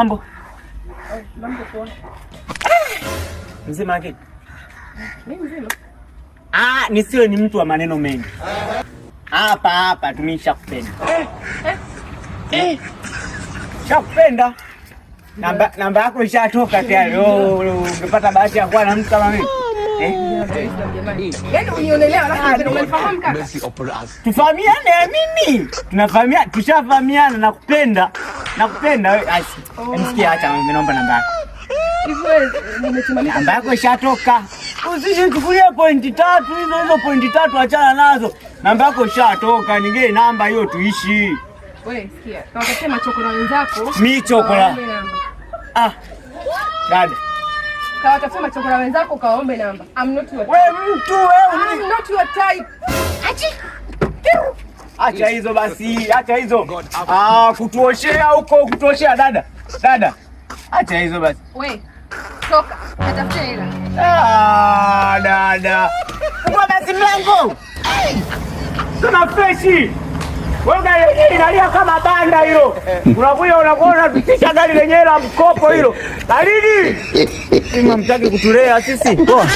Mambo. Oh, mambo poa. Mzima lakini? Mimi mzima. Ah, nisiwe ni mtu wa maneno mengi. Hapa hapa tumeshakupenda. Eh. Eh. Shakupenda. Namba yako ishatoka tayari. Oh, ungepata bahati ya kuwa na mtu kama mimi. Eh? Yaani unionelea alafu unanifahamu kaka? Tufahamiane ya mimi. Tunafahamiana, tushafahamiana, nakupenda. Nakupenda wewe. Oh. Msikia, acha mimi naomba namba yako. Hivyo wewe nimetimamika. Namba yako ishatoka. Usishichukulie pointi tatu hizo hizo, pointi tatu achana nazo. Namba yako ishatoka, nigee namba hiyo tuishi. Wewe sikia. Kawatafutie machokora wenzako. Mi chokora. Kawaombe namba. Ah. Dada. Kawatafutie machokora wenzako kawaombe namba. I'm not your We mtu wewe. I'm not your type. Acha hizo basi, acha hizo. Ah, kutuoshea huko, kutuoshea dada. Dada. Acha hizo basi. We, toka. Katafute hela. Ah, dada. Fungua basi mlango. Kama freshi. Wewe gari lenyewe inalia kama banda hilo. Unakuja unakuwa unapitisha gari lenyewe la mkopo hilo. Baridi. Mimi hamtaki kutulea sisi. Poa.